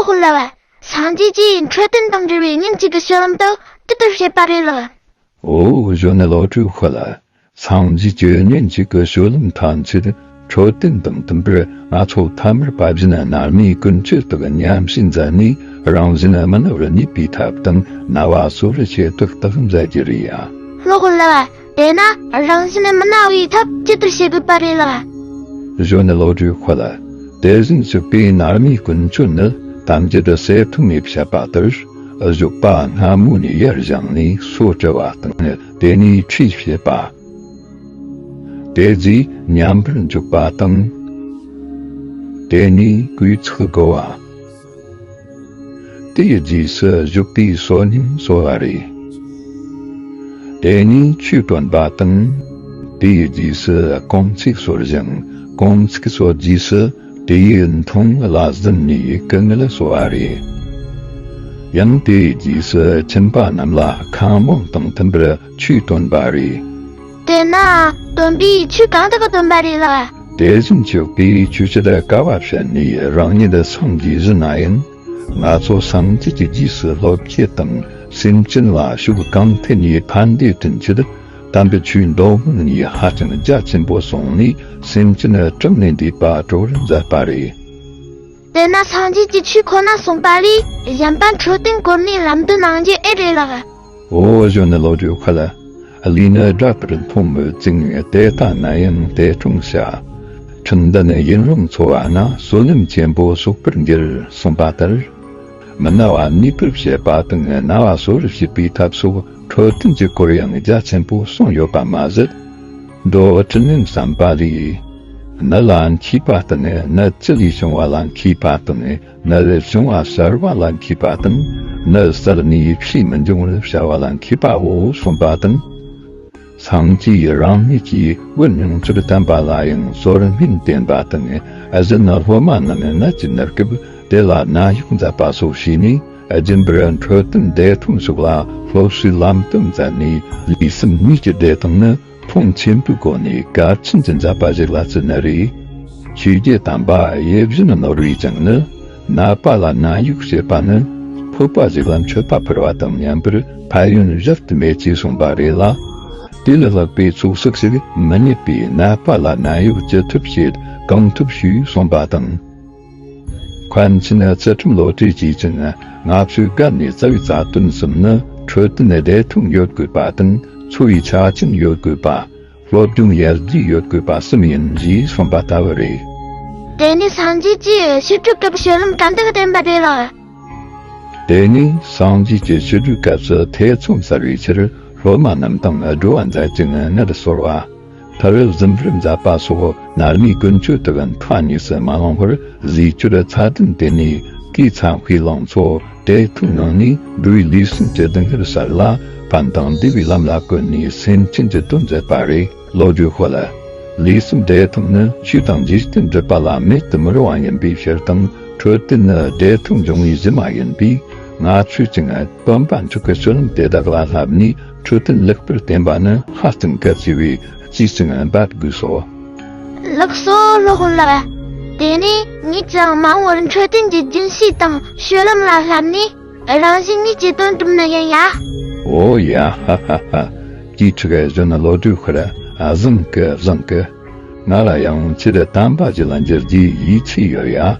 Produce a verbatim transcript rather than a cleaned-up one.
ལོ་ཧོ་ལ་བ། སངས་རྒྱས་ཀྱིས་འཕྲོད་བསྟེན་དང་འབྲེལ་བའི་ཉིན་གཅིག་གི་སྤྱོད་ལམ་དུ་ཅི་ལྟར་བྱེད་པ་རེད་ལགས། འོ། གཞོན་ནུ་ལོ་དྲུག་ཁོ་ལ། སངས་རྒྱས་ཀྱི་ཉིན་གཅིག་གི་སྤྱོད་ལམ་ཐམས་ཅད་འཕྲོད་བསྟེན་དང་མཐུན་པར། ང་ཚོ་ཐ་མལ་པ་བཞིན་མནར་མེད་ཀུན་སྤྱོད་དག་ཉམས་བཞེས་མཛད་ནས། རང་བཞིན་མི་ནུབ་པར་གནས་པའི་ཐབས་དང་ན་བ་གསོ་བར་བྱེད་ཐབས་དག་མཛད་རྒྱུ་རེད་ཡ། ལོ་ཧོ་ལ་བ། དེས་ན་རང་བཞིན་མི་ན་བའི་ཐབས་ཅི་ལྟར་བྱེད་དགོས་པ་རེད་ལགས། གཞོན་ནུ་ལོ་དྲུག་ཁོ་ལ། དེ་བཞིན་གཤེགས་པའི་མནར་མེད་ཀུན་སྤྱོད་ནི། ཐམས་ཅད་གསེར་ཐུར་མས་བཤད་པ་ལྟར། བཞོགས་པ་སྔ་མོ་ནས་ཡར་བཞེངས་ནས་སོ་བཀྲུ་བ་དང་། དེ་ནས་ཁྲུས་བྱེད་པ། དེ་རྗེས་མཉམ་པར་འཇོག་པ་དང་། དེ་ནས་གོས་ཚིག་བགོ་བ། དེའི་རྗེས་སུ་བཞོགས་པའི་སོ་ཉམས་གསོ་བ་རེད། དེ་ནས་ཆོས་སྟོན་པ་དང་། དེའི་རྗེས་སུ་སྐོམ་ཚིག་གསོ་ཞིང་། སྐོམ་ཚིག་གསོ་རྗེས་སུ་དེའི་འཐུང་བ་ལ་གཟིམ་ནས་སྐུ་ངལ་གསོ་བ་རེད། ཡང་དེའི་རྗེས་སུ་ཁྱིམ་པ་རྣམས་ལ་ཁ་སྨོན་དང་མཐུན་པར་ཆོས་སྟོན་པ་རེད། དེས་ན་སྟོན་པས་ཆོས་གང་དག་སྟོན་པ་རེད་ལགས། དེ་བཞིན་གཤེགས་པས་ཆོས་ཕྱིར་དཀའ་བ་སྤྱད་ནས་རང་ཉིད་སངས་རྒྱས་བཞིན་ན་ཡང་། ང་ཚོ་སངས་རྒྱས་ཀྱི་རྗེས་སུ་སློབ་བྱེད་དང་། སེམས་ཅན་ལ་ཕྱོགས་གང་ཐད་ནས་ཕན་བདེ་བསྐྲུན་ཆེད། དམ་པའི་ཆོས་མདོ་སྔོན་ནས་ཧ་ཅང་རྒྱ་ཆེན་པོ་གསུངས་ནས། སེམས་ཅན་གྲངས་ལས་འདས་པ་སྤྲོ་བར་མཛད་པ་རེད། དེས་ན་སངས་རྒྱས་ཀྱི་ཆོས་ཁོ་ན་གསུངས་པ་ལས་གཞན་པ་འཕྲོད་བསྟེན་སྐོར་ནས་ལམ་སྟོན་གནང་རྒྱུ་ཨེ་རེད་ལགས། འོ། གཞོན་ནུ་ལོ་དྲུག་ཁོ་ལ། ལུས་ནི་དྲག་པར་མཐོང་མོད་ཅིང་། དེ་ལྟ་ན་ཡང་དེ་འཁྲུངས་བྱ། ཁྲིམས་ལྡན་ཡུན་རིང་འཚོ་བ་ན། བསོད་ནམས་ཆེན་པོ་གསོག་པར་འགྱུར་གསུངས་པ་ལྟར། མི་ན་བ་ནུས་པར་བྱེད་པ་དང་། ན་བ་གསོ་བར་བྱེད་པའི་ཐབས་སོགས་འཕྲོད་བསྟེན་གྱི་སྐོར་ཡང་རྒྱ་ཆེན་པོ་གསུངས་ཡོད་པ་མ་ཟད། མདོ་དྲི་ལན་བསམ་པ་ལས། ནད་ལ་མཁས་པ་དང་། ནད་ཅི་ལས་བྱུང་བ་ལ་མཁས་པ་དང་། ནད་བྱུང་བ་གསལ་བ་ལ་མཁས་པ་དང་། ནད་བསལ་ནས་ཕྱིས་མི་འབྱུང་བར་བྱ་བ་ལ་མཁས་པའོ་གསུངས་པ་དང་། སངས་རྒྱས་རང་ཉིད་ཀྱིས་བོད་མྱོང་ཚོར་བསྟན་པ་ལ་ཡང་ཟོར་སྨན་བསྟེན་པ་དང་། གཞན་སློབ་མ་རྣམས་ནད་ཀྱིས་མནར་སྐབས་དེ་ལ་ནད་གཡོག་མཛད་པ་སོགས་བྱས་ནས། རྒྱུན་པར་འཕྲོད་བསྟེན་བདེ་ཐང་སོགས་ལ་སློབ་གསོའི་ལམ་སྟོན་མཛད་ནས། ལུས་སེམས་གཉིས་ཀྱི་བདེ་ཐང་ནི་ཕུང་ཆེན་པོའི་སྒོ་ནས་གལ་ཆེན་གྱི་མཛད་པ་ཞིག་ལ་བརྩིས་ནི་རེད། ཆོས་བརྒྱུད་དམ་པ་ཡིད་བཞིན་ནོར་བུས་ཀྱང་ནི། ནད་པ་ལ་ནད་གཡོག་བྱེད་པ་ནི། ཕོད་པ་ཞིག་ལ་མཆོད་པ་ཕུལ་བ་དང་མཉམ་པར་ཕན་ཡོན་གཞལ་དུ་མེད་ཅེས་གསུངས་པ་རེད་ལ། དེ་ལས་ལྷག་པའི་ཚོགས་བསགས་ཤིག་མི་རྙེད་པས། ནད་པ་ལ་ནད་གཡོག་ཅི་ཐུབ་བྱེད། གང་ཐུབ་ཞུས་གསུངས་པ་དང་། མཁན་ཆེན་ཚུལ་ཁྲིམས་བློ་གྲོས་ཀྱིས་ཀྱང་། ང་ཚོའི་བཀའ་ནས་རྩ་བའི་རྩ་དོན་གསུམ་ནི། འཕྲོད་བསྟེན་བདེ་ཐང་ཡོད་དགོས་པ་དང་། འཚོ་བའི་ཆ་རྐྱེན་ཡོད་དགོས་པ། སློབ་སྦྱོང་ཡར་རྒྱས་ཡོད་དགོས་པ་གསུམ་ཡིན་ཞེས་གསུངས་པ་ལྟ་བུ་རེད། དེ་ནས་སངས་རྒྱས་ཀྱིས་ཕྱི་དྲོ་སྐབས་སྤྱོད་ལམ་གང་དག་བསྟན་པ་རེད་ལགས། དེ་ནས་སངས་རྒྱས་ཀྱིས་ཕྱི་དྲོའི་སྐབས་སུ་ཐེ་ཚོམ་ཟ་བའི་ཕྱིར། སློབ་མ་རྣམས་དང་འགྲོ་བ་མཛད་ཅིང་ངལ་གསོ་བ། མཐར་གཟིམ་པར་མཛད་པ་སོགས། མནར་མེད་ཀུན་སྤྱོད་དག་མཐའ་གཉིས་སུ་མ་ལྷུང་བར། རྫས་སྦྱོར་ཚད་ལྡན་བསྟེན་ནས། གོས་ཚང་དཔེ་བླང་ཚོ་དྲེད་ཐུང་གནང་ནས། འགྲོ་བའི་ལུས་སེམས་ཀྱི་སྡུག་བསྔལ་བསལ་ལ། ཕན་དང་བདེ་བའི་ལམ་ལ་བཀོད་ནས། སེམས་ཅན་གྱི་དོན་མཛད་པ་རེད། ལོ་རྒྱུས་ཤོད་ལ། ལུས་སེམས་བདེ་ཐང་ནི་ཆོས་དང་འཇིག་རྟེན་སྒྲུབ་པ་ལ་མེད་དུ་མི་རུང་བ་ཡིན་པའི་ཕྱིར་དང་། འཕྲོད་བསྟེན་ནི་བདེ་ཐང་འབྱུང་བའི་གཞི་མ་ཡིན་པས། ང་ཚོས་ཀྱང་སྟོན་པ་མཆོག་གི་སྤྱོད་ལམ་དེ་དག་ལ་བསླབས་ནས། འཕྲོད་བསྟེན་ལེགས་པར་བསྟེན་པ་ནི་ཧ་ཅང་གལ་ཆེ་བས། ཅིས་ཀྱང་འབད་དགོས་སོ། ལགས་སོ་ལོ་ཧོ་ལགས། དེ་ནས་ངས་ཀྱང་མ་འོངས་པར་འཕྲོད་བསྟེན་གྱི་རྒྱུན་ཤེས་དང་སྤྱོད་ལམ་ལ་བསླབས་ནས། རང་བཞིན་གཉིས་ཀྱི་དོན་སྒྲུབ་ནི་ཡིན་ཡ། འོ་ཡ། ཧ་ཧ་ཧ། སྐྱིད་ཕྲུག་གཞོན་ནུ་ལོ་དྲུག་ཁོ་ར། བཟང་གི་བཟང་གི། ང་ལ་ཡང་ཁྱེད་དམ་པ་ཞིག་ལ་འགྱུར་རྒྱུའི་ཡིད་ཆེས་ཡོད་ཡ།